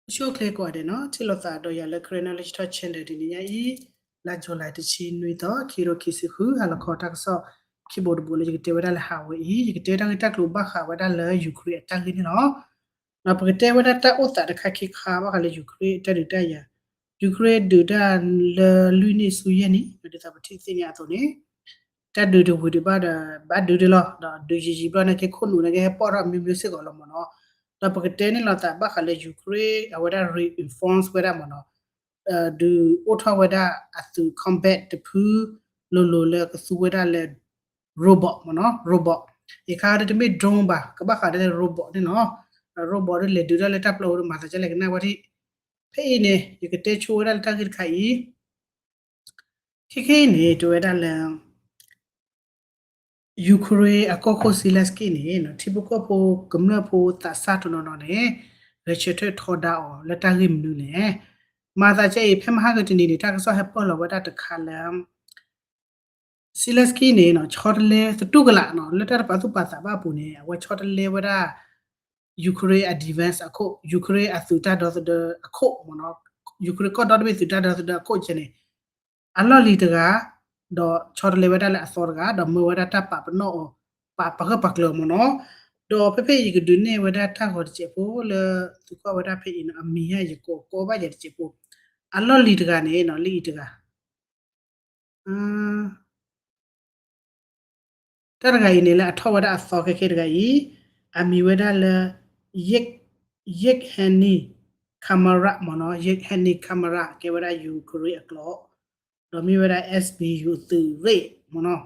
အိၣ်ဆူၣ်အိၣ်ချ့ကိးဂၤဒဲးနီၤ, ထံၣ်လိာ်သးဒီးယၤလၢ Karen Knowledge Talk Channel တနံၤညါအံၤ, လါ July တဆံနွံသီ ခံကထိခံဆံဃု ဟါလီၤခီတၢ်ကစီၣ်ခံဘိတဘိလၢယကတဲဝဲဒၣ်လၢဟးဝဲအံၤ, ယကတဲတၢ်ဂ့ၢ်တၢ်ကျိၤဘၣ်ဃးဝဲဒၣ်လၢ Ukraine အတၢ်ဂ့ၢ်န့ၣ်လီၤ. ဒီးပကတဲဝဲဒၣ်တၢ်အိၣ်သးတခါခံခါဘၣ်ဃးလၢ Ukraine အတၢ်ဒုးတၢ်ယၤ, Ukraine ဒုးတၢ်လၢလွံၢ်နံၣ်ဆူယဲၢ်နံၣ်, ဒ်သိးပထံၣ်သ့ၣ်ညါအသိးန့ၣ် တၢ်ဒုးတဝံၤဒံးဘၣ်ဒီး ဘၣ်ဒုးဒံးလီၤ, ဒီးဒုးယံာ်ယံာ်ဘျီန့ၣ်က့ ခိၣ်နူာ်န့ၣ်က့ ဟဲပီၣ်ထီၣ်အမျိုးမျိုးစ့ၢ်ကီးလီၤမ့ၢ်နီၤ. ဒီးပကတဲန့ၣ်လိာ်သးဘၣ်ဃးလၢ Ukraine အဝဲဒၣ် reinforce ဝဲဒၣ်မ့ၢ်နီၤ, ဒုးအိၣ်ထီၣ်ဝဲဒၣ်အသုး combat တဖု လိၤလိၤလၢကသူဝဲဒၣ်လၢ robot မ့ၢ်နီၤ, robot ယခါဒီးတမ့ၢ် drone ဘၣ်, ကဘၣ်ဃးဒီးလၢ robot န့ၣ်လီၤ. ဒီး robot ဒ်လဲၤဒုးတၢ်လၢတၢ်ပျီပူၤဒီး မၤသးဒ်လဲၣ်ကနၣ်ဝဲဒၣ်. ဖဲအံၤန့ၣ် ယကတဲဆိဝဲဒၣ်လၢတၢ်ဂ့ၢ်တခါအံၤ ခဲခဲအံၤန့ၣ် တဲဝဲဒၣ်လၢ Ukraine အကီၢ်ခိၣ် Zelensky န့ၣ် ထံဖိကီၢ်ဖိကမျၢၢ်ဖိသးစၢ်တနီၤနီၤန့ၣ် ဂဲၤဆၢထၢၣ်ထီဒါအီၤလၢတၢ်ဂ့ၢ်မနုၤလဲၣ်. မၤသးဒ်အံၤ ဖဲမဟါကတနံၤန့ၣ် တၢ်ကစီၣ်ဟဲပၢၢ်လီၤဝဲဒၣ်တခါလၢ Zelensky န့ၣ် ဆီတလဲသတူၢ်ကလာ်နီၤ လၢတၢ်တပာ်သူၣ်ပာ်သးဘၣ်အပူၤန့ၣ် အဝဲဆီတလဲဝဲဒၣ် Ukraine အ defense အခိၣ်, Ukraine အသုးတၢ်ဒီသဒၢအခိၣ်မ့ၢ်နီၤ, Ukraine ကီၢ်ဒီတဘ့ၣ်သုးတၢ်ဒီသဒၢအခိၣ်ကဲန့ၣ် အလီၢ်လံၤတဂၤ, ဒီးဆီတလဲဝဲဒၣ်လၢအသီတဂၤ, ဒီးမၢဝဲဒၣ်တၢ်ပာ်ပနီၣ်အီၤ, ပာ်ပာ်ဂၢၢ်ပာ်ကျၢၤအီၤမ့ၢ်နီၤ. ဒီးဖဲဖဲအံၤယကဒုးနဲၣ်ဝဲဒၣ်တၢ်ဂီၤတစဲးဖိလၢ သုကွၢ်ဝဲဒၣ်ဖဲအံၤနီၤ အမံၤဟဲယကိးကိးဘၣ်ယၤတစဲးဖိ, အလီၢ်လံၤတဂၤန့ၣ်နီၤ လၢအံၤတဂၤ တၢ်တဂၤအံၤန့ၣ် လၢအထီၣ်ဝဲဒၣ်အသီခဲခဲတဂၤအံၤ, အမံၤဝဲဒၣ်လၢ Yevgeny Kamara မ့ၢ်နီၤ, Yevgeny Kamara ကဲဝဲဒၣ် Ukraine အကျိာ်, ဒီးမ့ၢ်ဝဲဒၣ် S B U သုးရ့ၣ်မ့ၢ်နီၤ.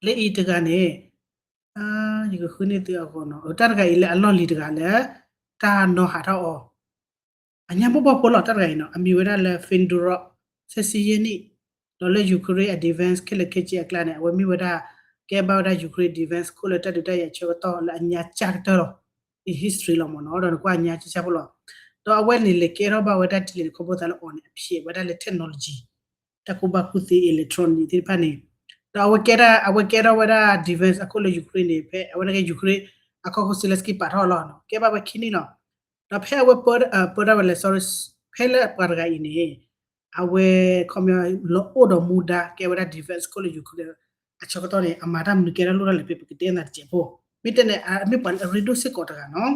လၢအံၤတဂၤန့ၣ် ယကဃုန့ၢ်သုအဂီၢ်နီၤ, တၢ်တဂၤအံၤလၢအလီၢ်လံၤတဂၤလၢ တၢ်နီၢ်ဟးထီၣ်အီၤ အညါဘီၣ်ဘီၣ်ဖိလီၤ တၢ်တဂၤအံၤနီၤ, အမံၤဝဲဒၣ်လၢ Fedorov ဆဲးဆံယဲၢ်နံၣ်, ဒီးလၢ Ukraine အ defense ခဲလၢာ်ခဲဆ့အကျါန့ၣ် အဝဲမ့ၢ်ဝဲဒၣ် ကဲဘၣ်ဝဲဒၣ် Ukraine defense ခိၣ်လၢတၢ်ဒုးတၢ်ယၤအဆၢကတီၢ်လၢအညါကၢ်ကတၢၢ်လီၤ. အ history လီၤမ့ၢ်နီၤ, ဒီးနကွၢ်အညါကၢ်ကၢ်ဖိလီၤ. ဒီးအဝဲန့ၣ်လဲၤကဲထီၣ်ဘၣ်ဝဲဒၣ်ဒ်လဲၣ်န့ၣ် ခီဖျိသးလၢအီၤန့ၣ် အဖျဲးဝဲဒၣ်လၢ technology တၢ်ကူၣ်ဘၣ်ကူၣ်သ့ electronic သ့ၣ်တဖၣ်န့ၣ်, ဒီးအဝဲကဲဒၣ် အဝဲကဲထီၣ်ဝဲဒၣ် defense အခိၣ်လၢ Ukraine န့ၣ် ဖဲအဝဲန့ၣ်ကဲ Ukraine အကီၢ်ခိၣ် Zelensky ပာ်ထီၣ်လီၤနီၤ, ကဲဘၣ်ဝဲခံနံၣ်လီၤ. ဒီးဖဲအဝဲ ပၢထီၣ်ဝဲလဲၣ် sorry, ဖဲလၢပှၤတဂၤအံၤန့ၣ် အဝဲ ခီပညီ လီၤအိၣ်ဒီးမူဒါကဲဝဲဒၣ် defense ခိၣ်လၢ Ukraine အဆၢကတီၢ်န့ၣ် အမၤတၢ်မနုၤကဲထီၣ်လိၣ်ထီၣ်လဲၣ် ဖဲပကတဲနၤတစဲးဖိ, မ့ၢ်တဲန့ၣ် အမ့ၢ်ပှၤလၢအရ့ဒိၣ်စ့ၢ်ကီးတဂၤနီၤ.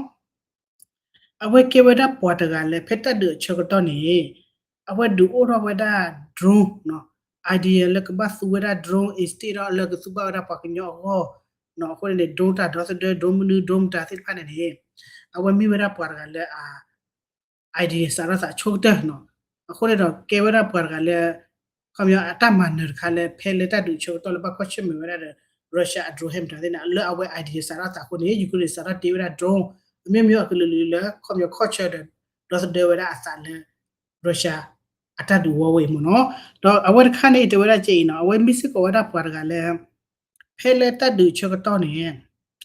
အဝဲကဲဝဲဒၣ်ပှၤတဂၤလၢ ဖဲတၢ်ဒုးအဆၢကတီၢ်န့ၣ် အဝဲဒုးအိၣ်ထီၣ်ဝဲဒၣ် drone နီၤ, idea လၢကဘၣ်သူဝဲဒၣ် drone instead of လၢကသူဘၣ်ဝဲဒၣ်ပှၤကညီအဂီၢ်နီၤ, အဃိန့ၣ် drone တၢ်ဒီသဒၢ drone မနုၤ drone မတၤသ့ၣ်တဖၣ်န့ၣ်န့ၣ် အဝဲမ့ၢ်ဝဲဒၣ်ပှၤတဂၤလၢအ idea စးထီၣ်သးဆိကတၢၢ်နီၤ. အဃိန့ၣ်ဒီးကဲဝဲဒၣ်ပှၤတဂၤလၢ ခီပညီအတၢ်မၤနၢၤတခါလၢ ဖဲလၢတၢ်ဒုးအဆၢကတီၢ်လၢဘၣ်ကွၢ်ဆၢၣ်မဲာ်ဝဲဒၣ်ဒီး Russia အ drone ဟဲမတၤသ့ၣ်န့ၣ် လၢအဝဲ idea စးထီၣ်သးအဃိန့ၣ် Ukraine စးထီၣ်တ့ဝဲဒၣ် drone အမျိုးမျိုးအကလုာ်ကလုာ်လၢ ခီပညီ ခီၣ်ဆၢဒီး ဒီသဒၢဝဲဒၣ်အသးလၢ Russia အတၢ်ဒုးဝီဝဲအံၤမ့ၢ်နီၤ. ဒီးအဝဲတခါန့ၣ် တဲဝဲဒၣ်ကဲအံၤနီၤ, အဝဲမ့ၢ်စ့ၢ်ကီးဝဲဒၣ်ပှၤတဂၤလၢ ဖဲလၢတၢ်ဒုးအဆၢကတီၢ်န့ၣ်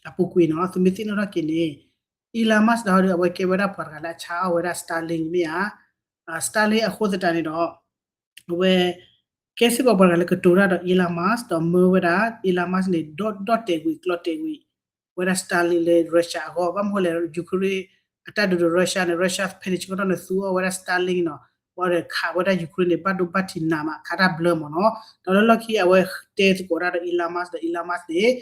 အပူၤကွံာ်နီၤ သုမ့ၢ်သ့ၣ်နီၣ်ထီၣ်က့ၤန့ၣ် Elon Musk ဒီး အဝဲကဲဝဲဒၣ်ပှၤတဂၤလၢအဆါအီၣ်ဝဲဒၣ် Starlink မ့ၢ်ဧါ, Starlink အဃိသတးန့ၣ်ဒီး အဝဲ ကဲစ့ၢ်ကီးပှၤတဂၤလၢကတိၤတၢ်ဒီး Elon Musk ဒီးမၢဝဲဒၣ် Elon Musk န့ၣ် ဒီၣ်တဲာ်ကွံာ် ကျီတဲာ်ကွံာ် ဝဲဒၣ် Starlink လၢ Russia အဂီၢ်, ဘၣ်မနုၤလဲၣ် Ukraine အတၢ်ဒုးဒီး Russia န့ၣ် Russia ဖဲန့ၣ်ဆၢကတီၢ်န့ၣ် သူအီၣ်ဝဲဒၣ် Starlink နီၤ, ဘၣ်ဒီးခးဝဲဒၣ် Ukraine န့ၣ် ဘၣ်ဒိဘၣ်ထံးနးမး ခးတၢ်ဘျၢမ့ၢ်နီၤ. ဒီးလၢလီၢ်ခံအဝဲတဲသကိးတၢ်ဒီး Elon Musk ဒီး Elon Musk န့ၣ်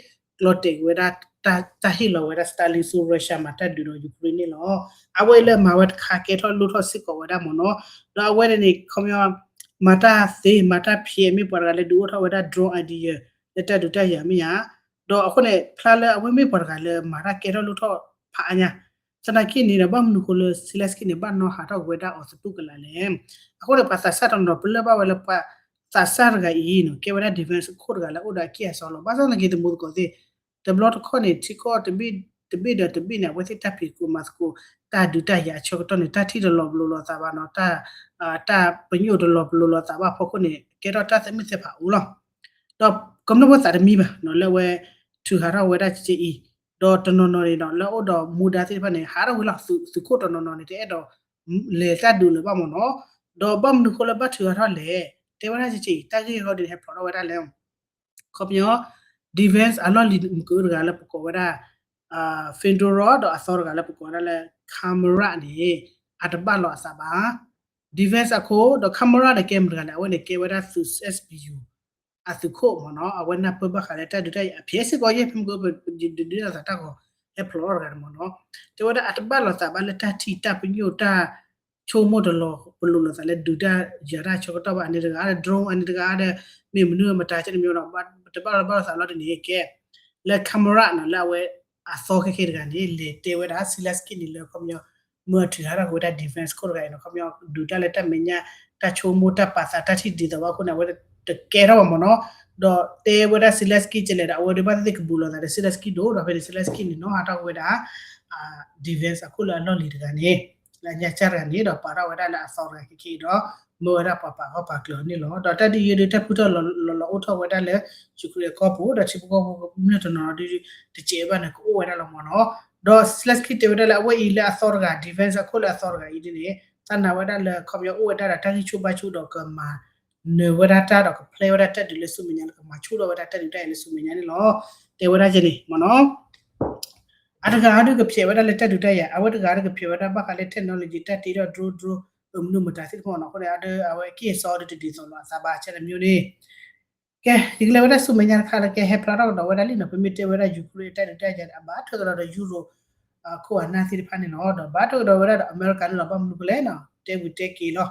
ကျီတဲာ်ကွံာ်ဝဲဒၣ် တၢ်ဟ့ၣ်လီၤဝဲဒၣ် Starlink ဆူ Russia မၤတၢ်ဒုးဒီး Ukraine န့ၣ်လီၤ. အဝဲလၢမၤဝဲတခါကဲထီၣ်လိၣ်ထီၣ်စ့ၢ်ကီးဝဲဒၣ်မ့ၢ်နီၤ. ဒီးအဝဲန့ၣ်န့ၣ် ခီပညီ မၤတၢ်သ့မၤတၢ်ဖျဲး မ့ၢ်ပှၤတဂၤလၢဒုးအိၣ်ထီၣ်ဝဲဒၣ် drone idea လၢတၢ်ဒုးတၢ်ယၤမ့ၢ်ဧါ. ဒီးအဃိန့ၣ် ဖျါလၢအဝဲမ့ၢ်ပှၤတဂၤလၢမၤတၢ်ကဲထီၣ်လိၣ်ထီၣ်ဖးအါညါ သနာ်က့န့ၣ်ဒီး ဘၣ်မနုၤဃိလၢ Zelensky န့ၣ် ဘၣ်နီၢ်ဟးထီၣ်ကွံာ်ဝဲဒၣ်အီၤသတူၢ်ကလာ်လဲၣ်. အဃိန့ၣ် ပှၤသးစၢ်တနီၤနီၤ ပလၢၢ်ဘၣ်ဝဲလၢပှၤသးစၢ်တဂၤအံၤနီၤ ကဲဝဲဒၣ် defense ခိၣ်တဂၤလၢအအိၣ်ဒီးအကံၢ်အစီလီၤ. ဘၣ်ဆၣ်သနာ်က့ တမူသကိးသ့ၣ် တဘျီတခီၣ်န့ၣ် ထံကီၢ်တဘ့ၣ်တဘ့ၣ်ဒီးတဘ့ၣ်န့ၣ် အဝဲသ့ၣ်တၢ်ဖံးသကိးမၤသကိး တၢ်ဒုးတၢ်ယၤအဆၢကတီၢ်န့ၣ် တၢ်ထံၣ်တလီၤပလိာ်လိာ်သးဘၣ်နီၤ, တၢ် တၢ်ပညိၣ်တလီၤပလိာ်လိာ်သးဘၣ်အဖီခိၣ်န့ၣ် ကဲထီၣ်တၢ်သးမုၢ်သးဖးအိၣ်လီၤ. ဒီးကမျၢၢ်ဖိသးတမံဘၣ်နီၤ လၢအဝဲထုးဟးထီၣ်ဝဲဒၣ်ကဲအံၤ, ဒီးတနီၤနီၤန့ၣ်ဒီး လၢအအိၣ်ဒီးမူဒါသ့ၣ်တဖၣ်န့ၣ် ဟးထီၣ်ဝံၤလီၤ. သုးခိၣ်တနီၤနီၤန့ၣ် တအဲၣ်ဒိးလဲၤတၢ်ဒုးလၢၤဘၣ်မ့ၢ်နီၤ. ဒီးဘၣ်မနုၤဃိလၢဘၣ်ထုးဟးထီၣ်လဲၣ်, တဲဝဲဒၣ်ကဲအံၤ တၢ်ဂ့ၢ်ဟီဒ်န့ၣ် ဟဲဖျိးထီၣ်ဝဲဒၣ်လၢ ခီပညီ defense အလီၢ်လံၤမုၢ်ကတဂၤလၢပကိးဝဲဒၣ် Fedorov ဒီးအသီတဂၤလၢပကိးဝဲဒၣ်လၢ Kamara န့ၣ် အတဘၣ်လီၤအသးဘၣ်. Defense အခိၣ်ဒီး camera န့ၣ်ကဲမတၤတဂၤလဲၣ်, အဝဲန့ၣ်ကဲဝဲဒၣ်သုး S B U အသုးခိၣ်မ့ၢ်နီၤ, အဝဲနၢ်ပၢၢ်ဘၣ်ဃးလၢတၢ်ဒုးတၢ်ယၤအဖျဲးစ့ၢ်ကီးယဲၢ် ဖဲမ့ၢ်ကဒုးဒုးတၢ်သးတၢ်ဂီၤ ဟဲဖျိးထီၣ်တဂၤန့ၣ်မ့ၢ်နီၤ, တဲဝဲဒၣ်အတဘၣ်လီၤသးဘၣ်လၢတၢ်ထံၣ်တၢ်ပညိၣ်တၢ် ဆိကမိၣ်တလီၤပလိာ်လိာ်သးလၢဒုးတၢ်ယၤတၢ်ဆၢကတီၢ်ဘၣ်, အန့ၣ်တဂၤဒီး drone အန့ၣ်တဂၤဒီး မ့ၢ်မနုၤမတၤကဲန့ၣ်မ့ၢ်နီၤ, တဘၣ်လီၤဘၣ်လီၤသးလီၤတန့ၣ်ကဲ လၢ camera နီၤ လၢအဝဲအသီခဲခဲတဂၤန့ၣ် လဲၤတဲဝဲဒၣ် Zelensky န့ၣ်လၢခီပညီ မၢအထုးဟးထီၣ်က့ၤဝဲဒၣ် defense ခိၣ်တဂၤအံၤနီၤ, ခီပညီ ဒုးတၢ်လၢတၢ်မဲာ်ညါ တၢ်ဆိကမိၣ်တၢ်ပာ်သးတၢ်ထံၣ်ဒ်သိးဘၣ်အဃိန့ၣ် အဝဲတကဲထီၣ်ဘၣ်မ့ၢ်နီၤ, ဒီးတဲဝဲဒၣ် Zelensky ကလဲၤဒီး အဝဲဒၣ်ဘၣ်သ့ၣ်သ့ၣ်ကဘူးလိာ်သးဒီး Zelensky ဒိၣ်ဒီးဖဲန့ၣ် Zelensky န့ၣ်နီၤ ဟးထီၣ်က့ၤဝဲဒၣ် defense အခိၣ်လၢအလီၢ်လံၤတဂၤန့ၣ် လၢအညါကၢ်တဂၤန့ၣ်ဒီး ပာ်ထီၣ်ဝဲဒၣ်လၢအသီတဂၤခဲခဲအံၤဒီး မၢဝဲဒၣ်ပှၤပာ်ဂီၢ်ပာ်ကျၢၤအီၤန့ၣ်လီၤ. ဒီးတၢ်ဒုးယဲၢ်ဒုးတၢ်ဖုထီၣ်လီၤလီၤအိၣ်ထီၣ်ဝဲဒၣ်လၢ Ukraine အကီၢ်ပူၤ ဒီးထံဖိကီၢ်ဖိကမျၢၢ်တနီၤဒီး တစဲးဘၣ်န့ၣ် ကအိၣ်ဝဲဒၣ်လီၤမ့ၢ်နီၤ. ဒီး Zelensky တဲဝဲဒၣ်လၢအဝဲအံၤလၢအသီတဂၤ defense အခိၣ်လၢအသီတဂၤအံၤဒ်န့ၣ် သးနာ်ဝဲဒၣ်လၢခီပညီအိၣ်ဝဲဒၣ်ဒီးတၢ်ဂံၢ်ဆူၣ်ဘါဆူၣ်ဒီးကမၤနၢၤဝဲဒၣ်တၢ်ဒီးကဖျဲးဝဲဒၣ်တၢ်ဒုးလၢဆူမဲာ်ညါလၢကမၤဆူၣ်ထီၣ်ဝဲဒၣ်တၢ်ဒုးတၢ်ယၤလၢဆူမဲာ်ညါန့ၣ်လီၤ. တဲဝဲဒၣ်ကဲန့ၣ်မ့ၢ်နီၤ အတဂၤဒုးကဖျဲးဝဲဒၣ်လၢတၢ်ဒုးတၢ်ယၤ အဝဲတဂၤဒုးကဖျဲးဝဲဒၣ်ဘၣ်ဃးလၢ technology တၢ်တ့ထီၣ် drone drone မနုၤမတၤသ့ၣ်တဖၣ်နီၤ အဃိန့ၣ် အဝဲက့ၢ်စီဒုးတဒ်သိးလိာ်အသးဘၣ်ဆဲန့ၣ်မ့ၢ်န့ၣ် ကဲ ယကလဲၤဝဲဒၣ်ဆူမဲာ်ညါတခါလၢကဟဲဖျါထီၣ်ကဒီးဝဲဒၣ်လံနီၤ ပမ့ၢ်တဲဝဲဒၣ် Ukraine တၢ်ဒုးတၢ်ယၤအဘၣ်ထွဲကဒီးဒီး Europe ခိၣ်အနၢ်သ့ၣ်တဖၣ်န့ၣ်လီၤ ဒီးဘၣ်ထွဲကဒီးဝဲဒၣ်ဒီး America န့ၣ်လီၤ ဘၣ်မနုၤကလဲၣ်နီၤ တဲဝံၤတဲက့ၤလီၤ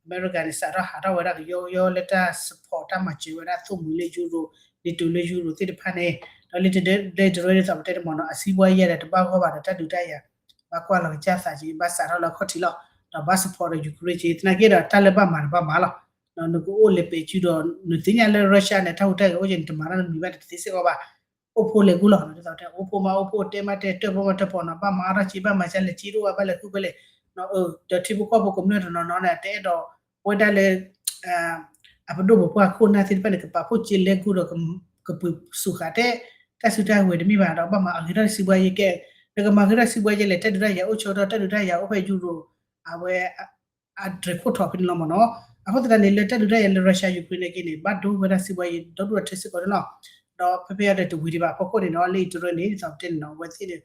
America န့ၣ် စးထီၣ်ဟးထီၣ်ဝဲဒၣ်ကယီကယီလၢတၢ် support တၢ်မၤစၢၤဝဲဒၣ်သိၣ်မှံၤလၢ Europe NATO လၢ Europe သ့ၣ်တဖၣ်န့ၣ် ဒီးလၢတဒၢလၢတရၢန့ၣ်သိးပတဲန့ၣ်မ့ၢ်နီၤ အစံးဘှါယဲဒီးတဘၣ်ဂီၢ်ဘၣ်ဒီးတၢ်ဒုးတၢ်ယၤ ဘၣ်ကွၢ်လီၤကစၢ်သးက့ ဘၣ်စးထီၣ်လၢအခီၣ်ထံးလီၤ ဒီးဘၣ် support ဒီး Ukraine က့ သနာ်က့ဒီးတၢ်လၢဘၣ်မၤဒီးဘၣ်မၤလီၤ နကအိၣ်လဲၤပဲာ်စုဒီး နသ့ၣ်ညါလၢ Russia န့ၣ် တၢ်ဟူးတၢ်ဂဲၤအိၣ်က့န့ၣ် တမၤတၢ်တမံၤဘၣ်တသ့စ့ၢ်ကီးဘၣ် အိၣ်ဖှိၣ်လဲၤကူၣ်လီၤ ဒ်သိးတဲ အိၣ်ဖှိၣ်မးအိၣ်ဖှိၣ် တဲမးတဲ တၢၣ်ပီၣ်မးတၢၣ်ပီၣ်နီၤ ဘၣ်မၤအါထီၣ်က့ ဘၣ်မၤကလဲၣ်က့ တအိၣ်ဘၣ်ဘၣ်လဲၤကူၣ်ဖဲလဲၣ် ဒီးထံဖိကီၢ်ဖိကမျၢၢ်တနီၤနီၤန့ၣ် တအဲၣ်ဒိးဝဲဒၣ်လၢ အပဒိၣ်ပပှၢ်ခိၣ်နၢ်သ့ၣ်တဖၣ်န့ၣ် ကပာ်ဖှိၣ်က့လဲၤကူၣ်ဒီး ကပှ့ၤစူးဃာ်တဲ တၢ်စုတၢ်ဝဲၤတမ့ၢ်ဘၣ်ဒီး ဘၣ်မၤအဂ့ၤထီၣ်စံးဘှါယဲကဲ နကမၤဂ့ၤထီၣ်စံးဘှါယဲလဲၣ် တၢ်ဒုးတၢ်ယၤအိၣ်ဆိးထီၣ် တၢ်ဒုးတၢ်ယၤအိၣ်ဖဲ Europe အဝဲ အဒြဲၤခိၣ်ထီၣ်ဖဲန့ၣ်လီၤမ့ၢ်နီၤ အဃိသတးန့ၣ် လၢတၢ်ဒုးတၢ်ယၤလၢ Russia Ukraine န့ၣ်က့န့ၣ် ဘၣ်ဒိဝဲဒၣ်စံးဘှါယဲ ဒီဒူၣ်ဒီထၢစ့ၢ်ကီးန့ၣ်လီၤ ဒီးဖဲဖဲအံၤဒီးတဝံၤဒံးဘၣ်အဖီခိၣ်န့ၣ်နီၤ လၢအံၤတရၢန့ၣ် ဒ်သိးပတဲန့ၣ်နီၤ အဝဲသ့ၣ်န့ၣ်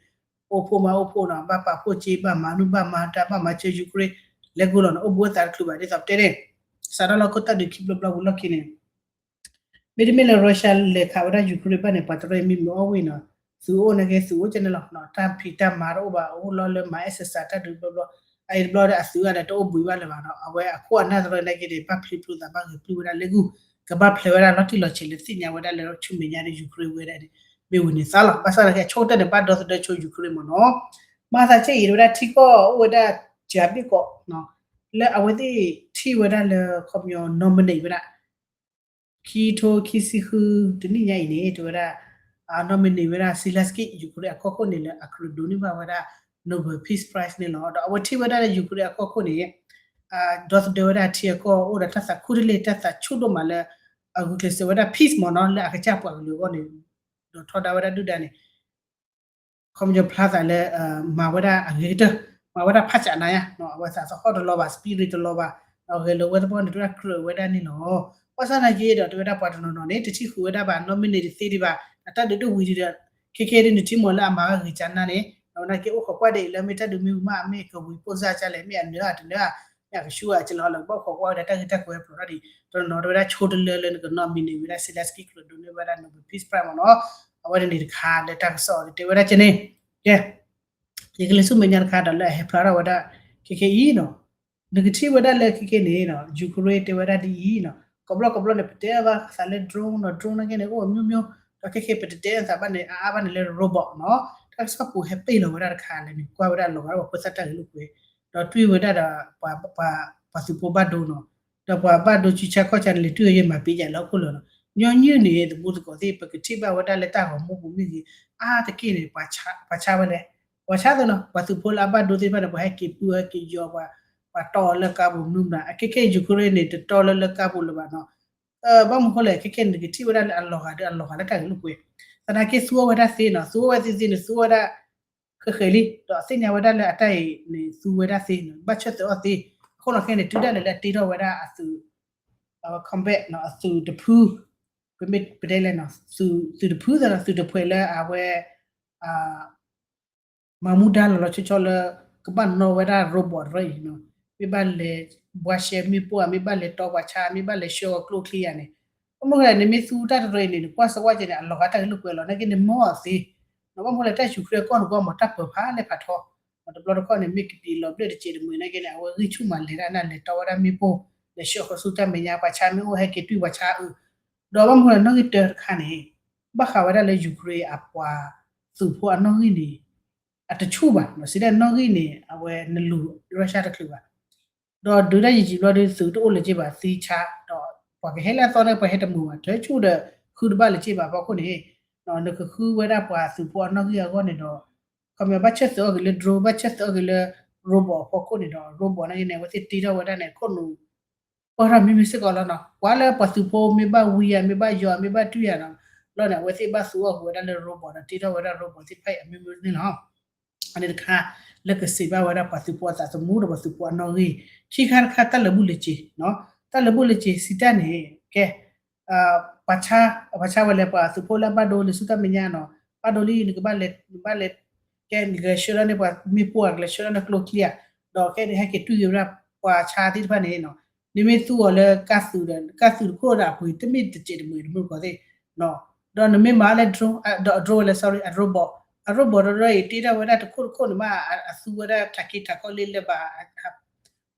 အိၣ်ဖှိၣ်မးအိၣ်ဖှိၣ်နီၤ ဘၣ်ပာ်ဖှိၣ်က့ ဘၣ်မၤနုၢ်ဘၣ်မၤတၢ် ဘၣ်မၤစၢၤ Ukraine လဲၤကူၣ်လီၤန့ၣ် အိၣ်ဘူးအသးတချုးဘၣ် ဒ်သိးပတဲန့ၣ် စးထီၣ်လၢခိၣ်တၢ်ဒုးခံဘျီဘျီဝံၤလီၢ်ခံန့ၣ် မ့တမ့ၢ်လၢ Russia လဲၤခးဝဲဒၣ် Ukraine ဘၣ်န့ၣ် ပှၤတရၢအံၤမ့ၢ်မ့ၢ်အီၣ်ဝ့ၢ်နီၤ သုးအိၣ်နာ်က့ သုးအိၣ်ကဲန့ၣ်လီၤ တၢ်ဖံးတၢ်မၤတအိၣ်ဘၣ် အိၣ်လီၤလၢမၤအဲၣ်စၢးစးတၢ်ဒုးဘျီဘျီ အအံၤတဘျီဒီးအသုးအါဒီးတအိၣ်ဘှံးဘၣ်လၢၤဘၣ်နီၤ အဝဲအခိၣ်အနၢ်တရၢနာ်က့န့ၣ် ဘၣ်ဖျံးဖျိးသးဘၣ်ဂဲၤပျုၢ်ဝဲဒၣ်လၢဂုၢ် ကဘၣ်ဖျဲးဝဲဒၣ်လီၤတံၢ်လီၤဆဲးလၢသ့ၣ်ညါဝဲဒၣ်လၢဆူမဲာ်ညါဒီး Ukraine ဝဲဒၣ်န့ၣ် မ့ၢ်ဝံၤန့ၣ်သးလီၤ ဘၣ်ဆၣ်သနာ်က့ အဆိကတၢၢ်န့ၣ် ဘၣ်ဒီသဒၢဆိ Ukraine မ့ၢ်နီၤ မၤသးဆဲအံၤတဝဲဒၣ်ထံကီၢ်အိၣ်ဝဲဒၣ် ကၠၤဘ့ၣ်ကီး လၢအဝဲသ့ၣ်ထံၣ်ဝဲဒၣ်လၢခီပညီ nominate ဝဲဒၣ် ခံထိခံဆံဃု တနံၣ်ညါအံၤန့ၣ် တဲဝဲဒၣ် nominate ဝဲဒၣ် Zelensky Ukraine အကီၢ်ခိၣ်န့ၣ်လၢအကြၢးဒိးန့ၢ်ဘၣ်ဝဲဒၣ် Nobel Peace Prize န့ၣ်လီၤ. ဒီးအဝဲထံၣ်ဝဲဒၣ်လၢ Ukraine အကီၢ်ခိၣ်န့ၣ် ဒီသဒၢဝဲဒၣ်ထံအကီၢ်အိၣ်ဒီးတၢ်သးခူတလ့ၢ် တၢ်သးဆူၣ်ဒိၣ်မးလၢ အဂုာ်ကျဲးစၢးဝဲဒၣ် peace မ့ၢ်နီၤ လၢအကစၢ်ပှၤကလုာ်အဂီၢ်န့ၣ် ဒီးထီဒါဝဲဒၣ်ဒုၣ်ဒါန့ၣ် ခီပညီဖျါသးလၢ မၤဝဲဒၣ်အဂ့ၤကတၢၢ် မၤဝဲဒၣ်ဖးစးနါယါ အဝဲသးသဟီၣ်တလီၤဘၣ် spirit တလီၤဘၣ် ဒီးဂဲၤလိာ်ဝဲသပှၢ်န့ၣ် တဝဲဒၣ်ကြၢးဝဲဒၣ်န့ၣ်လီၤ. ဘၣ်ဆၣ်သနာ်က့ဒီး တဝဲဒၣ်ပှၤတနီၤနီၤန့ၣ် တထံၣ်ဃုာ်ဝဲဒၣ်ဘၣ် nominate တသ့ဒံးဘၣ် အတၢ်ဒုးတဝံၤဒံးဒီး ခဲခဲဒ်နထံၣ်မီၤလၢအမၤဝဲဂ့ၤကနါန့ၣ် အဝဲနာ်က့အိၣ်ခိးကွၢ်ဒဲးအံၤလၢမ့ၢ်တၢ်ဒုးမ့ၢ်ဝံၤမး မ့ၢ်ကဝံၤပိၢ်စၢ်ကလဲၣ် မ့ၢ်အနၢၤဧါတနၢၤဧါ မ့ၢ်အကဆူၣ်ဧါကလဲၣ် လၢကဘၣ်အိၣ်ခိးကွၢ်ဝဲဒၣ်တၢ်ဂ့ၢ်တၢ်ကျိၤဟဲဖျိးထီၣ်ဒံး တနီၤနီၤတဝဲဒၣ်ဆိတလၢလၢနက nominate ဝဲဒၣ် Zelensky ကြၢးဒိးန့ၢ်ဝဲဒၣ် Nobel Peace Prize မ့ၢ်နီၤ အဝဲန့ၣ်တခါလၢတၢ်ကစီၣ်တဲဝဲဒၣ်ကဲန့ၣ် ကဲ ယကလဲၤဆူမဲာ်ညါတခါဒီးလၢအဟဲဖျါထီၣ်ဝဲဒၣ် ခဲခဲအံၤနီၤ နကထံၣ်ဝဲဒၣ်လၢခဲခဲန့ၣ်နီၤ Ukraine တဲဝဲဒၣ်ဒ်အံၤနီၤ ကိးဘျီကိးဘျီန့ၣ် ပတဲဘၣ်သးလၢ drone နီၤ drone နာ်က့န့ၣ် အိၣ်အမျိုးမျိုး ဒီးခဲခဲပတတဲသးဘၣ်န့ၣ် အအါဘၣ်န့ၣ်လၢ robot နီၤ တၢ်ကစီၣ်ပူၤဟဲပ့ၢ်လီၤဝဲဒၣ်တခါလၢန့ၣ် ကွၢ်ဝဲဒၣ်လီၤဂာ်ဒီးပှၤဖိသၣ်တၢ်ဂ့ၢ်လိာ်ကွဲ ဒီးတွံၢ်ဝဲဒၣ်ဒီး ပှၤသုးဖိဘၣ်ဒိနီၤ ဒီးပှၤဘၣ်ဒိစုဆါခီၣ်ဆါန့ၣ် လဲၤတွံၢ်ယဲၢ်မၤပ့ၤယဲၢ်လၢဟီၣ်ခိၣ်လၢာ်နီၤ ညီနုၢ်န့ၣ် သမူသကိးသ့ၣ် ပကထံၣ်ဘၣ်ဝဲဒၣ်လၢတၢ်ဂီၤမူပူၤမ့ၢ်ဂ့ၤ အါတက့ၢ်န့ၣ် ပှၤဆါဝဲလဲၣ် ပှၤဆါသ့နီၤ ပှၤသုးဖိလၢအဘၣ်ဒိသ့ၣ်တဖၣ်န့ၣ် ပှၤဟဲက့ၤပုၢ်ဟဲက့ၤယီၤ ပှၤတီၢ်အီၤလၢကါပူၤမနုၤမနုၤ အခဲခဲ Ukraine န့ၣ် တတီၢ်လၢလၢကါပူၤလၢၤဘၣ်နီၤ ဘၣ်မနုၤဃိလဲၣ် ခဲခဲန့ၣ် နကထံၣ်ဝဲဒၣ်လၢအလီၤဂာ်ဒီးအလီၤဂာ်လၢတၢ်ဂ့ၢ်လိာ်ကွဲ သနာ်က့သူအီၣ်ဝဲဒၣ်သ့နီၤ သူအီၣ်ဝဲသ့သ့န့ၣ် သူအီၣ်ဝဲဒၣ် ဃဲးဃဲးလံ ဒီးအသ့ၣ်ညါဝဲဒၣ်လၢအတၢ်အံၤန့ၣ် သူဝဲဒၣ်သ့နီၤ ဘၣ်ဆၢသၢအီၣ်သ့ အဃိန့ၣ်ခဲန့ၣ် တုၤဒၣ်လဲာ်လၢအတ့ထီၣ်ဝဲဒၣ်အသုး combat နီၤ အသုးတဖု ပမ့ၢ်ပတဲလဲၣ်နီၤ သုးတဖုသ့နီၤ သုးတဖုလၢအဝဲ မၤမူဒါလီၤလီၤဆီဆီလၢက ကဘၣ်နီၣ်ဝဲဒၣ် robot တရၢအံၤနီၤ, မ့ၢ်ဘၣ်လဲၤ ဘှါရှဲမ့ၣ်ပိၢ်ဧါ, မ့ၢ်ဘၣ်လဲၤတီပှၤဆါ, မ့ၢ်ဘၣ်လဲၤဆှၢအီၤကျိချံဧါန့ၣ်, ဘၣ်မနုၤလဲၣ် နမ့ၢ်သူတၢ်တရၢအံၤန့ၣ် နကွၢ်စၢၤဝဲကဲန့ၣ် အလီၤဂာ်တၢ်ဂ့ၢ်လိာ်ကွဲလီၤ, နာ်က့န့ၣ် မ့ၢ်အီၤသ့, ဘၣ်မနုၤလဲၣ် တၢ်ယူၤခရ့ၣ်ကီၢ်န့ၣ်ကီၢ်မ့ၢ်တၢ်ပၢၤဖးလဲၢ်ဖးထီ, တဘျီတခီၣ်န့ၣ် မ့ၢ်ကပံာ်လီၤဘျၢၣ်တစဲးတမှဲၤနာ်က့န့ၣ် အဝဲဂံၢ်ဆူၣ်မၤလဲၤတၢ်န့ၣ် လဲၤတီဝဲဒၣ်မ့ၣ်ပိၢ်, လဲၤဆှၢဃီၤဆူတၢ်မဲာ်ညါ ပှၤဆါမ့ၣ်အိၣ်ဟဲက့ၤတွံၢ်ပှၤဆါအုး, ဒီးဘၣ်မနုၤလဲၣ် နီၣ်ဂံၢ်တၢတခါန့ၣ် ဘၣ်ဃးဝဲဒၣ်လၢ ယူၤခရ့ၣ်အပှၤသုးဖိအနီၣ်ဂံၢ်န့ၣ် အတဆူၣ်ဘၣ်, စံးဒၣ်နီၣ်ဂံၢ်န့ၣ် အဝဲနလူၤ Russia တချုးဘၣ်, ဒီးဒုးတၢ်ယံာ်ယံာ်ဘျီဒီး သုးတအိၣ်လၢၤက့ဘၣ် သံဆါ, ဒီးပှၤကဟဲလၢအသီန့ၣ် ပှၤဟဲတမုာ်ဘၣ် တဆူၣ်ဒီး ဃုတဘၣ်လၢၤက့ဘၣ်အဖီခိၣ်န့ၣ်, နကဃုဝဲဒၣ်ပှၤသုးဖိအနီၣ်ဂံၢ်အဂီၢ်န့ၣ်ဒီး ခီပညီဘၣ်ဆၢၣ်သၢအီၤက့ၤလၢ drone ဘၣ်ဆၢၣ်သၢအီၤက့ၤလၢ robot အဖီခိၣ်န့ၣ်ဒီး robot နာ်က့န့ၣ် အဝဲသ့ၣ်တ့ထီၣ်ဝဲဒၣ်န့ၣ် ခိၣ်နူာ် ပှၢ်ထီၣ်မ့မ့ၢ်စ့ၢ်ကီးလီၤနီၤ, ပှၤလၢပှၤသုးဖိမ့ၢ်ဘၣ်ဝံဧါ မ့ၢ်ဘၣ်ယီၤ မ့ၢ်ဘၣ်တွံၢ်ဧါနီၤ, လီၤန့ၣ် အဝဲသ့ၣ်ဘၣ်သူအီၤဃုာ်ဝဲဒၣ်လၢ robot ဒီးတ့ထီၣ်ဝဲဒၣ် robot သ့ၣ်တဖၣ်အံၤအမ့ၢ်မ့ၢ်န့ၣ်လီၤ. အန့ၣ်တခါ လၢကစံးဘၣ်ဝဲဒၣ်ပှၤသုးဖိအသးသမူဒီးပှၤသုးဖိအနီၣ်ဂံၢ်, ခံခါတခါတၢ်လၢာ်ဘူၣ်လၢာ်စ့ၤ, တၢ်လၢာ်ဘူၣ်လၢာ်စ့ၤ စံးတၢ်န့ၣ် ကဲ ပှၤဆါ ပှၤဆါဝဲလဲၣ် ပှၤသုးဖိလၢအဘၣ်ဒိလၢဆူတၢ်မဲာ်ညါနီၤ, ဘၣ်ဒိလံ နကဘၣ်လဲၤ နဘၣ်လဲၤ ကဲနကလဲၤဆှၢထီၣ်န့ၢ်ပှၤမ့ၣ်ပိၢ်ဧါ ကလဲၤဆှၢထီၣ်န့ၢ်ကျိချံဧါ, ဒီးကဲနဟဲက့ၤတွံၢ်က့ၤဝဲဒၣ်ပှၤဆါသ့ၣ်တဖၣ်န့ၣ်နီၤ, နမ့ၢ်သူအီၤလၢကါသုးဒီး ကါသုးတခိၣ်ဒီးအပှ့ၤတမ့ၢ်တစဲးတမှဲၤတမုၢ်ကီၢ်သ့ၣ်, ဒီးနမ့ၢ်မၤလၢ drone ဒီး drone ဝဲလဲၣ် sorry အ robot, အ robot တရၢအံၤတ့ထီၣ်ဝဲဒၣ်တခိၣ်တခိၣ်န့ၣ်မး အသူဝဲဒၣ်ထးခ့ထးခီလၢလၢဘၣ်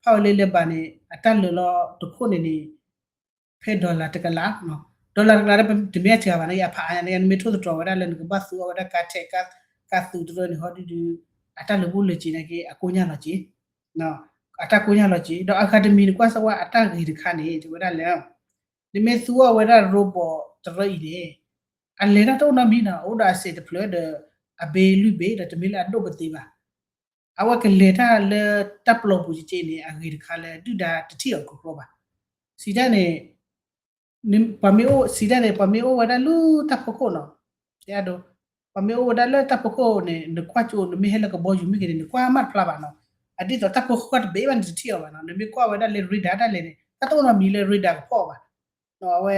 ဖးဝဲလၢလၢဘၣ်န့ၣ် အတၢ်လၢာ်လီၤတခိၣ်န့ၣ်န့ၣ် ဖဲ dollar တကလး, dollar တကလးဒီးတမ့ၢ်အစှၤဘၣ်န့ၣ် အဖးအါညါန့ၣ် နမ့ၢ်ထိၣ်သတြီၤဝဲဒၣ်လၢနကဘၣ်သူအီၤဝဲဒၣ်ကါထဲး ကါသုးတရၢန့ၣ် ဟီဒုဒု အတၢ်လၢာ်ဘူၣ်လၢာ်စ့ၤနာ်က့ အကိညၢ်လီၤစ့ၤ, အတၢ်ကိညၢ်လီၤစ့ၤ ဒီးအဂၤတမံၤနကွၢ်စၢၤဝဲအတၢ်ဂ့ၤတခါန့ၣ် တဲဝဲဒၣ်လၢ နမ့ၢ်သူအီၤဝဲဒၣ် robot တရၢအံၤန့ၣ် အလဲၤတၢ်တအိၣ်နီတမံၤနီၤ အိၣ်ဒီးအစဲးတဖျၢၣ်ဒီး အဘ့လွံၢ်ဘ့ၣ်ဒီးတမ့ၢ်လၢအဒိၣ်ပသ့ဘၣ် အဝဲကလဲၤတၢ်လၢတၢ်ပျီပူၤကက့န့ၣ် အဂ့ၤတခါလၢဒုၣ်ဒါတထံၣ်အီၤကီကီဘၣ်. စံးတၢ်န့ၣ် ပှၤမ့ၢ်အိၣ် စံးတၢ်န့ၣ် ပှၤမ့ၢ်အိၣ်ဝဲဒၣ်လၢတၢ်ဖီခိၣ်နီၤ တဲအဒိ ပှၤမ့ၢ်အိၣ်ဝဲဒၣ်လၢတၢ်ဖီခိၣ်န့ၣ် နကွၢ်ကၠိ နမ့ၢ်ဟဲလၢကဘီယူၤမ့ၢ်ဂ့ၤန့ၣ် နကွၢ်မးတဖျါဘၣ်နီၤ. အဒ်သိးတၢ်ဖီခိၣ်တဘ့ၣ်ဘၣ်န့ၣ် တထံၣ်အီၤဘၣ်နီၤ. နမ့ၢ်ကွၢ်ဝဲဒၣ်လၢ radar တၢ်လဲၣ်န့ၣ် တၢ်တအိၣ်နီတမံၤလၢ radar ကဖီၣ်အီၤဘၣ်. အဝဲ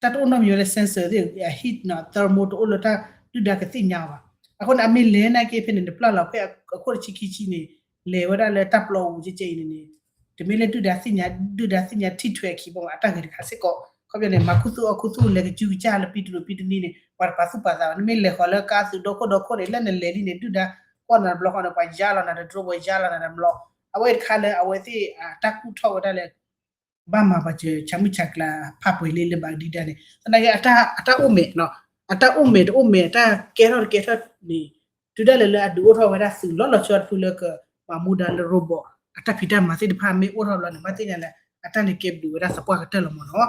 တၢ်တအိၣ်နီတမံၤဝဲလၢ sensor သ့ၣ် အ heat နီၤ thermal တအိၣ်လၢတၢ်ဒုၣ်ဒါကသ့ၣ်ညါအီၤဘၣ်. အဃိန့ၣ် အမ့ၢ်လဲၤနာ်က့ဖဲန့ၣ် နပျၢ်လီၤဖဲအခိၣ်တဆံခံဆံန့ၣ် လဲၤဝဲဒၣ်လၢတၢ်ပျီပူၤကက့အံၤန့ၣ်န့ၣ် တမ့ၢ်လၢဒုၣ်ဒါသ့ၣ်ညါ ဒုၣ်ဒါသ့ၣ်ညါထံၣ်ထွဲအခံဘၣ် အတၢ်ဂ့ၤတခါစ့ၢ်ကီး ခီပညီန့ၣ် မၤခူသူၣ်အီၣ်ခူသူၣ် လဲၤကစုကစၢ်လၢပံတရူးပံတနံၤန့ၣ် ပှၤတပာ်သူၣ်ပာ်သးဘၣ်. နမ့ၢ်လဲၤဃီၤလၢကါသုးဒီခိၣ်ဒီခိၣ်န့ၣ် လၢနလဲၤလံန့ၣ် ဒုၣ်ဒါကွၢ်နၤတဘျီဃီန့ၣ် ပှၤယါလီၤနၤဒီး drone ပှၤယါလီၤနၤဒီး မျီ အဝဲတခါလၢအဝဲသ့ၣ်အတၢ်ကူၣ်ထီၣ်ဝဲဒၣ်လၢ ဘၣ်မၤပှၤစၢၤဆၣ်မုၢ်ဆၣ်ကျါ ဖးပှဲၤလံလၢဘၣ်ဒံးဒၣ်န့ၣ် သနာ်က့ အတၢ်အိၣ်မဲာ် အတၢ်အိၣ်မဲာ်တအိၣ်မဲာ် အတၢ်ကဲထီၣ်တကဲထီၣ်န့ၣ် တုၤဒၣ်လဲာ်လၢအဒုးအိၣ်ထီၣ်ဝဲဒၣ်သုးလီၤလီၤဆီတဖုလၢကမၤမူဒါလၢ robot အတၢ်ဖံးတၢ်မၤသ့ၣ်တဖၣ်မ့ၢ်အိၣ်ထီၣ်ဘျီန့ၣ် ဘၣ်သ့ၣ်ညါလၢ အတၢ်လဲၤကဲဘျုးဝဲဒၣ်သပှၢ်ကတၢၢ်လီၤမ့ၢ်နီၤ.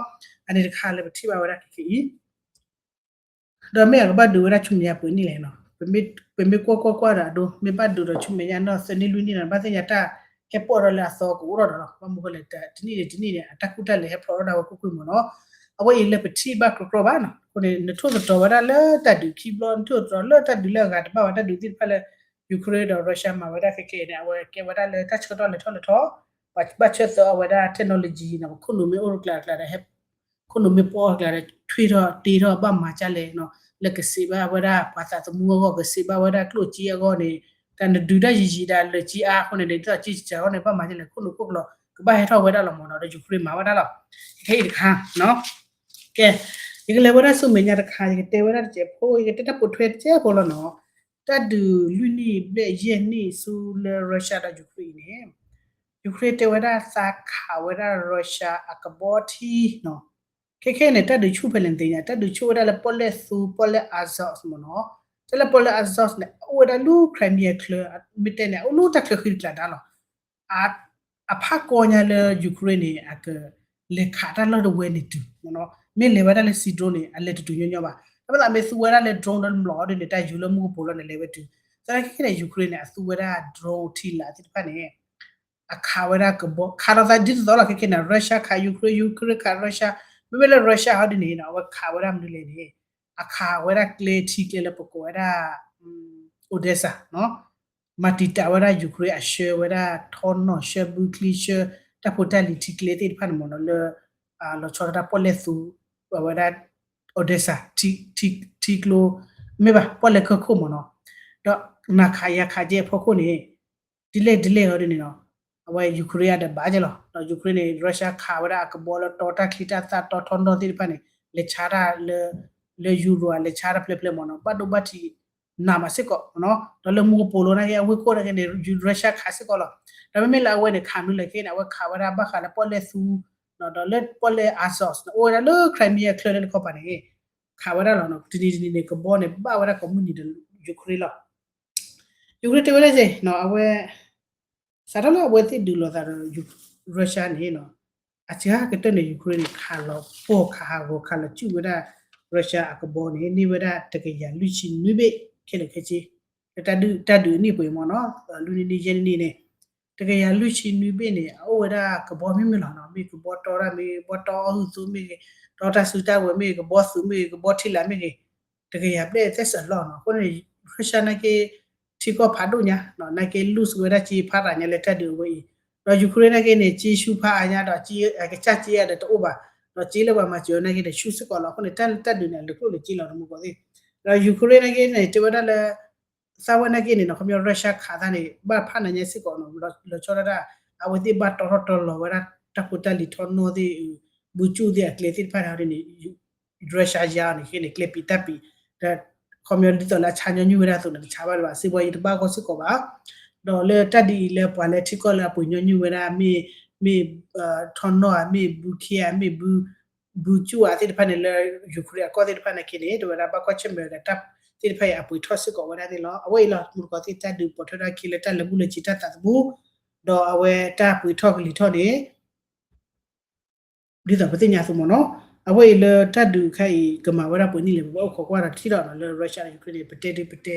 အန့ၣ်တခါလၢပထံၣ်ဘၣ်ဝဲဒၣ်ခဲခဲအံၤ ဒီးမ့ၢ်အကဘၣ်ဒုးဝဲဒၣ်ဆူမဲာ်ညါပှဲၤနံၣ်လဲၣ်နီၤ, ပမ့ၢ်ကွၢ်ကွၢ်ကွၢ်ဒီးအဒိ မ့ၢ်ဘၣ်ဒုးဒီးဆူမဲာ်ညါနီၢ်သၢနံၣ်လွံၢ်နံၣ်နီၤ ဘၣ်သ့ၣ်ညါတၢ်ဟဲပိာ်ထီၣ်လၢအသီကအိၣ်ထီၣ်ဒီးလီၤ. ဘၣ်မနုၤဃိလဲၣ် တနံၣ်န့ၣ်တနံၣ်န့ၣ် အတၢ်ကူၣ်တၢ်လဲၤဟဲဖျိးထီၣ်ဒၣ်ဝဲကွ့ၢ်ကွ့ၢ်မ့ၢ်နီၤ. အဝဲအံၤလၢပထံၣ်ဘၣ်ကြီကြီဘၣ်နီၤ. အဃိန့ၣ် နထိၣ်သတြီၤဝဲဒၣ်လၢတၢ်ဒုးခံဘျီ နထိၣ်သတြီၤလၢတၢ်ဒုးလၢအဂၤတဘၣ်ဝဲ တၢ်ဒုးသ့ၣ်တဖၣ်လၢ Ukraine ဒီး Russia မၤဝဲဒၣ်ခဲခဲအံၤန့ၣ် အဝဲကဲဝဲဒၣ်လၢတၢ်ဆၢထီၣ်လဲၤထီၣ်လဲၤထီၣ် ဘၣ်ဆၢၣ်သၢအီၤဝဲဒၣ် technology နီၤ ပခိၣ်နူာ်မ့ၢ်အိၣ်ကျါကျါဒီး ဟဲ ခိၣ်နူာ်မ့ၢ်ပိာ်အီၤကျါဒီး ထွံၣ်ထီၣ်တ့ထီၣ်ဘၣ်မၤကၢ်လဲၣ်နီၤ လၢကစံးဘၣ်ဝဲဒၣ်ပှၤသးသမူအဂီၢ် ကစံးဘၣ်ဝဲဒၣ်ကျိၣ်စ့အဂီၢ်န့ၣ် တၢ်နဒုးတၢ်ယံာ်ယံာ်ဒၣ်လၢကံအါအဃိန့ၣ် ဒ်သိးကံစၢ်အဂီၢ်န့ၣ် ဘၣ်မၤကၢ်လဲၣ် ခိၣ်နူာ်ခိၣ်ကျီၤ ကဘၣ်ဟဲထီၣ်ဝဲဒၣ်လီၤမ့ၢ်နီၤ ဒီး Ukraine မၤဝဲဒၣ်လီၤ. ခဲအံၤတခါ ကဲ ယကလဲၤဝဲဒၣ်ဆူမဲာ်ညါတခါ ယကတဲဝဲဒၣ်တစဲးဖိ ယကတဲတၢ်ပိာ်ထွဲတစဲးဖိလီၤနီၤ. တၢ်ဒုးလွံၢ်နံၣ်ဘျဲၣ်ယဲၢ်နံၣ်ဆူလၢ Russia ဒီး Ukraine အံၤန့ၣ် Ukraine တဲဝဲဒၣ်သးခးဝဲဒၣ် Russia အကဘီထံနီၤ. ခဲခဲန့ၣ် တၢ်ဒုးဆူၣ်ဖဲလဲၣ်သ့ၣ်ညါ တၢ်ဒုးဆူၣ်ဝဲဒၣ်လၢပီၣ်လဲၣ်သူ ပီၣ်လဲၣ် Azov မ့ၢ်နီၤ. တၢ်လၢပီၣ်လဲၣ် Azov န့ၣ် အိၣ်ဝဲဒၣ်လၢ Crimea ချၢ မ့ၢ်တဲန့ၣ် အိၣ်လၢတၢ်ချၢဃံတကျါဒါလီၤ. အဖးကီညါလၢ Ukraine န့ၣ် အကလဲၤခးတၢ်လီၢ်တဝဲန့ၣ်တုၤ, မ့ၢ်လဲၤဝဲဒၣ်လၢ sea drone န့ၣ် အလဲၤတတုၤညီညီဘၣ်. တၢ်မ့ၢ်သးမ့ၢ်သူဝဲဒၣ်လၢ drone ဒီးမျီးဒ်န့ၣ် တၢ်ယူၤလၢမူကပိာ်လီၤန့ၣ် လဲၤဝဲတုၤ. သနာ်က့န့ၣ် Ukraine န့ၣ် အသူဝဲဒၣ် drone ထံလာ်သ့ၣ်တဖၣ်န့ၣ် အခးဝဲဒၣ်ကဘီ ခးဒီးသးဒ်သိးသိးလီၤ ခဲခဲန့ၣ် Russia ခး Ukraine, Ukraine ခး Russia, မ့မ့ၢ်လၢ Russia ဟီဒ်န့ၣ်နီၤ အဝဲခးဝဲဒၣ်မနုၤလဲၣ်န့ၣ် အခးဝဲဒၣ်ကျဲထံကျဲလၢပကိးဝဲဒၣ် Odesa နီၤ မၤတံာ်တာ်ဝဲဒၣ် Ukraine အဆှၢဝဲဒၣ်ထီနီၣ် ဆှၢဘုချံ ဆှၢတၢ်ဖိတၢ်လံၤ ထံကျဲသ့ၣ်တဖၣ်န့ၣ်မ့ၢ်နီၤ လၢ လီၤဆီဒၣ်တၢ်ပီၣ်လဲၣ်သူ အဝဲဒၣ် Odesa ထံကျိ မ့ၢ်ဘၣ် ပီၣ်လဲၣ်ခၢၣ်ခိၣ်မ့ၢ်နီၤ ဒီးနၤခးယၤခးကဲအဖီခိၣ်န့ၣ် ဒ်လဲၣ်ဒ်လဲၣ်အီၤဒ်န့ၣ်နီၤ, အဝဲ Ukraine အတဘၣ်ကဲလီၤ. Ukraine န့ၣ် Russia ခးဝဲဒၣ်အကဘီလၢတီတၢ်ချံတၢ်သၣ်တီထီနီၣ်သ့ၣ်တဖၣ်န့ၣ် လဲၤဆါတၢ်လၢ လၢ Euro လဲၤဆါတၢ်ဖျဲးဖျဲးမ့ၢ်နီၤ, ဘၣ်ဒိဘၣ်ထံးနးမးစ့ၢ်ကီးနီၤ. ဒီးလၢမူကပိာ်လိၤနာ်က့ အဝ့ၢ်ခိၣ်နာ်က့န့ၣ် Russia ခးစ့ၢ်ကီးလီၤ. ဒီးမ့မ့ၢ်လၢအဝဲန့ၣ် ခးနုာ်လၢ်ခဲန့ၣ် အဝဲခးဝဲဒၣ်ဘၣ်ဃးလၢပီၣ်လဲၣ်သူ ဒီးလၢပီၣ်လဲၣ် Azov န့ၣ် အိၣ်ဝဲဒၣ်လၢ Crimea အချၢလၢတခီပၤန့ၣ် ခးဝဲဒၣ်လီၤနီၤ. တနံၤတနံၤန့ၣ် ကဘီန့ၣ် ဘၣ်ဝဲဒၣ်ကိးမုၢ်နံၤဒီး Ukraine လီၤ. Ukraine တဲဝဲဒၣ်ကဲနီၤ အဝဲ စးထီၣ်လၢအဝဲသ့ၣ်ဒုးလိာ်သးဒီး Russia န့ၣ်နီၤ, အစှၤကတၢၢ်န့ၣ် Ukraine န့ၣ် ခးလီၤပှီၢ်ခးဟးဂီၤခးလီၤစုၣ်ဝဲဒၣ် Russia အကဘီန့ၣ် န့ၢ်ဝဲဒၣ်တကယၤလွံၢ်ဆံနွံဘ့ၣ်ခဲလၢာ်ခဲဆ့, လၢတၢ်ဒုးတၢ်ဒုးအနံၣ်ပှဲၤမ့ၢ်နီၤ, လွံၢ်နံၣ်နံၣ်ယဲၢ်နံၣ်န့ၣ် တကယၤလွံၢ်ဆံနွံဘ့ၣ်န့ၣ် အအိၣ်ဝဲဒၣ်ကဘီမ့ၢ်မ့ၢ်လီၤနီၤ, မ့ၢ်ကဘီတီတၢ်မ့ၢ်ဂ့ၤ, ကဘီတီအီၣ်ဟုသူမ့ၢ်ဂ့ၤ, တီတၢ်စုတၢ်ဝဲၤမ့ၢ်ဂ့ၤ, ကဘီသုးမ့ၢ်ဂ့ၤ, ကဘီထံလာ်မ့ၢ်ဂ့ၤ, တကယၤဘျဲၣ်သဲစၢၤလီၤနီၤ. အဃိန့ၣ် Russia နာ်က့ ထံကီၢ်ဖးဒိၣ်ညါနီၤ, နာ်က့ lose ဝဲဒၣ်က့ဖးရၤညါလၢတၢ်ဒုးအဝဲအံၤ, ဒီး Ukraine နာ်က့န့ၣ် က့ဆူဖးအါညါဒီး ကစၢ်က့ဒီးတအိၣ်ဘၣ်, ဒီးက့လၢပှၤမၤစၢၤနာ်က့န့ၣ် ဆူစ့ၢ်ကီးလီၤ. အဃိန့ၣ် တၢ်တၢ်ဒုးန့ၣ် အလုၢ်ကျိၣ်လုၢ်က့လီၤတမူကီၢ်သ့ၣ်, ဒီး Ukraine နာ်က့န့ၣ် တဲဝဲဒၣ်လၢ သးဝဲနာ်က့န့ၣ်နီၤ ခီပညီ Russia ခးသးန့ၣ် ဘၣ်ဖးနၤညါစ့ၢ်ကီးနီၤ, လီၤဆီဒၣ်တၢ် အဝဲသ့ၣ်ဘၣ်တီထီၣ်တီလီၤဝဲဒၣ် တၢ်ဖိတၢ်လံၤထီၣ်နီၣ်သ့ၣ်, ဘုကၠူၣ်သ့ၣ်အကျဲသ့ၣ်တဖၣ်န့ၣ်န့ၣ် Russia ယါအီၤန့ၣ် ခဲန့ၣ် ကျဲပံးတၢ်ပံး, ဒီးခီပညီဒ်သိးလၢအဆါညီနုၢ်ဝဲဒၣ်အသိးန့ၣ် ကဆါဘၣ်လၢၤဘၣ်, စ့ပှၤယတဘၣ်ဂီၢ်စ့ၢ်ကီးဘၣ်. ဒီးလၢတၢ်ဒ်အံၤလၢပှၤလၢထံကီၢ်လၢအပှ့ၤညီနုၢ်ဝဲဒၣ် မ့ၢ် မ့ၢ် ထီၣ်နီၣ်ဧါ, မ့ၢ်ဘုခ့ဧါ, မ့ၢ်ဘု ဘုကၠူၣ်ဧါသ့ၣ်တဖၣ်န့ၣ် လၢ Ukraine အကီၢ်သ့ၣ်တဖၣ်န့ၣ် ခဲန့ၣ် တဝဲဒၣ်ဘၣ်ကွၢ်ဆၢၣ်မဲာ်ဝဲဒၣ်တၢ်သ့ၣ်တဖၣ်အံၤ အပှ့ၤထီၣ်စ့ၢ်ကီးဝဲဒၣ်န့ၣ်လီၤ. အဝဲအံၤလီၤ မူတကီၢ်သ့ၣ် တၢ်ဒုးပိာ်ထွဲထီၣ်ခံလၢတၢ်လၢာ်ဘူၣ်လၢာ်စ့ၤ တၢ်သးသမူ, ဒီးအဝဲတၢ်ပှ့ၤထီၣ်ကလံၤထီၣ်န့ၣ် ဒ်သိးပသ့ၣ်ညါအသိးမ့ၢ်နီၤ, အဝဲအံၤလၢတၢ်ဒုးခဲအံၤ ကမၤဝဲဒၣ်ပှဲၤနံၣ်လဲၣ် ပဘၣ်အိၣ်ခိးကွၢ်ဒီးထံၣ်ဒီးနီၤ လၢ Russia ဒီး Ukraine န့ၣ် ပတဲဒ်ပတဲ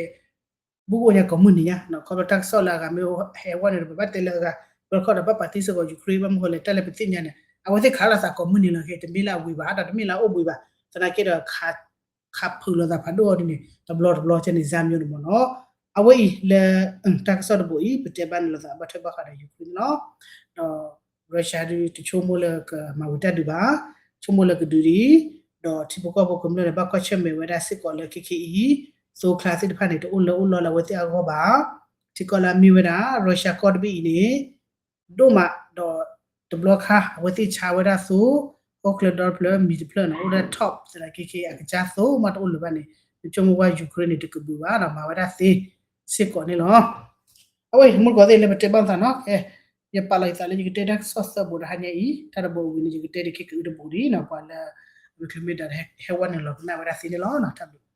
ဘူးကအိၣ်ညါကိးမုၢ်နံၤညါ, ခီဖျိတၢ်ကစီၣ်လၢအဂၤမ့ၢ်ဟဲဝဲန့ၣ်ဒီး ပဘၣ်တဲလၢအဂၤ, ဘၣ်ခီဒီးဘၣ်ပာ်တ့ၢ်စ့ၢ်ကီး Ukraine ဘၣ်မနုၤဃိလဲၣ် တၢ်လၢပသ့ၣ်ညါန့ၣ် အဝဲသ့ၣ်ခးလိာ်သးကိးမုၢ်နံၤလီၤ, တမ့ၢ်လၢအဝံၤဘၣ် ဒီးတမ့ၢ်လၢအအိၣ်ဘှံးဘၣ်, သနာ်က့ဒီး ခးဖုးလိာ်သးဖးဒိၣ်အီၤဒ်န့ၣ် တဘျီတဘျီကဲန့ၣ် စၢ်မၠိန့ၣ်မ့ၢ်နီၤ. အဝဲအံၤလၢ တၢ်ကစီၣ်တဘိအံၤ ပတဲဘၣ်န့ၣ်လိာ်သးဘၣ်ထွဲဘၣ်ဃးဒီး Ukraine န့ၣ်လီၤ. ဒီး Russia ဒုးတဆိကမိၣ်လၢကမၤဝံၤတၢ်ဒုးဘၣ်, ဆိကမိၣ်လၢကဒုးဒံး, ဒီးထံဖိကီၢ်ဖိကမျၢၢ်န့ၣ် ဘၣ်ကွၢ်ဆၢၣ်မဲာ်ဝဲဒၣ်စ့ၢ်ကီးလၢခဲခဲအံၤ သိချါသ့ၣ်တဖၣ်န့ၣ် တအိၣ်လၢအိၣ်လီလၢအဝဲသ့ၣ်အဂီၢ်ဘၣ်. ထံကီၢ်လၢအမ့ၢ်ဝဲဒၣ် Russia ကီၢ်တဘ့ၣ်အံၤန့ၣ် ဒိၣ်မးဒီး တဘျီခါ အဝဲသ့ၣ်ဆါဝဲဒၣ်သိ ဟီၣ်ချၢဒီဖျၢၣ်မံၤတဖျၢၣ်န့ၣ် အိၣ်ဒၣ် top သနာ်က့ခဲအံၤ အကစၢ်သိမးတအိၣ်လၢၤဘၣ်န့ၣ် နဆိကမိၣ်ဝဲ Ukraine န့ၣ် တကဘုးဘၣ်ဒီး မၤဝဲဒၣ်သ့စ့ၢ်ကီးန့ၣ်လီၤ. အဝဲအံၤ မူတကိးသ့ၣ်လၢပတဲဘၣ်သးနီၤ, ကဲ ယပာ်လီၤယသးလၢယကတဲတၢ်ကစီၣ်သၢဘိဒီးဟါညါအံၤ တၢ်တဘိအဝံၤန့ၣ် ယကတဲဒံးခဲကအုတဘိဒံးနီၤ, ပှၤလၢ မုၢ်ချ့မ့ၢ်ဒၣ် ဟဲဝဲနုာ်လီၤကနၣ်ဝဲဒၣ်သ့န့ၣ်လီၤ. တၢ်ဘျုး